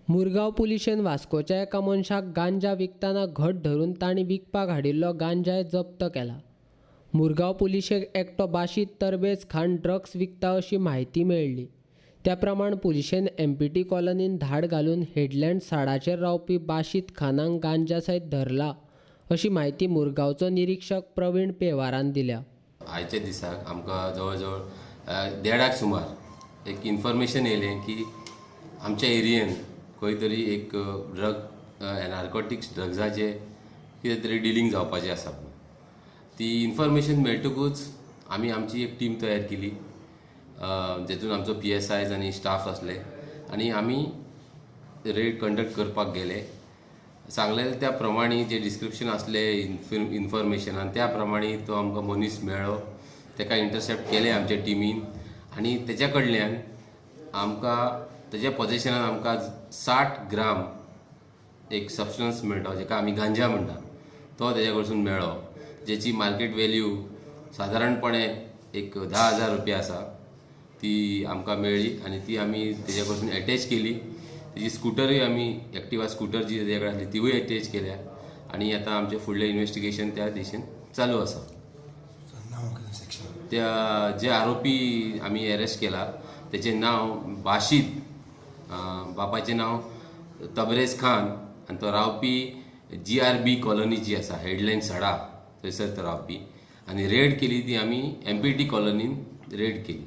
मुरगांव पुलिशेन वास्कोच्या एका मनशाक गांजा विकतना घट धरून तांणी विकपाक हाडिल्लो गांजाय जप्त केला. मुरगांव पुलिशेक एकटो बाशीत तरबेज खान ड्रग्स विकता अशी म्हायती मेळ्ळी. त्या प्रमाण पुलिशेन एमपीटी कॉलनीन धाड घालून हेडलँड साडाचेर रावपी बाशीत खानाक गांजा सयत धरला अशी म्हायती मुरगांवचो निरीक्षक प्रवीण पेवारान दिल्या. आयच्या दिसाक आमकां जवळ जवळ देडाक सुमार एक इन्फॉर्मेशन येयलें की आमच्या एरियेन खंय तरी एक ड्रग नार्कोटिक्स ड्रग्साचें कितें तरी डिलींग जावपाचें आसा. ती इन्फॉर्मेशन मेळटकूच आमी आमची एक टीम तयार केली, जेतून आमचो PSIs आनी स्टाफ आसले आनी आमी रेड कंडक्ट करपाक गेले. सांगलें त्या प्रमाणे जे डिस्क्रिप्शन आसले इन्फॉर्मेशनान त्या प्रमाणे तो आमकां मनीस मेळ्ळो, ताका इंटरसेप्ट केलें आमच्या टिमीन आनी तेच्या कडल्यान आमकां तेच्या पोजेशनान आमकां 60 ग्राम एक सबस्टन्स मेळटा जेका आमी गांजा म्हणटा तो तेच्या कडसून मेळ्ळो, जेची मार्केट वेल्यू सादारणपणे एक 10,000 रुपया आसा. ती आमकां मेळ्ळी आनी ती आमी तेच्या कडसून एटॅच केली. तेजी स्कुटरूय आमी एक्टिवा स्कुटर जी तेच्या कडेन आसली तिवूय एटॅच केल्या आनी आतां आमचें फुडलें इन्वेस्टिगेशन त्या दिशेन चालू आसा. त्या जे आरोपी आमी अरेस्ट केला तेचें नांव बाशीद, बापाचें नांव तबरेज खान आनी तो रावपी GRB colony जी आसा हेडलँड सडा थंयसर तो रावपी आनी रेड केली ती आमी MPT कॉलनीन रेड केली.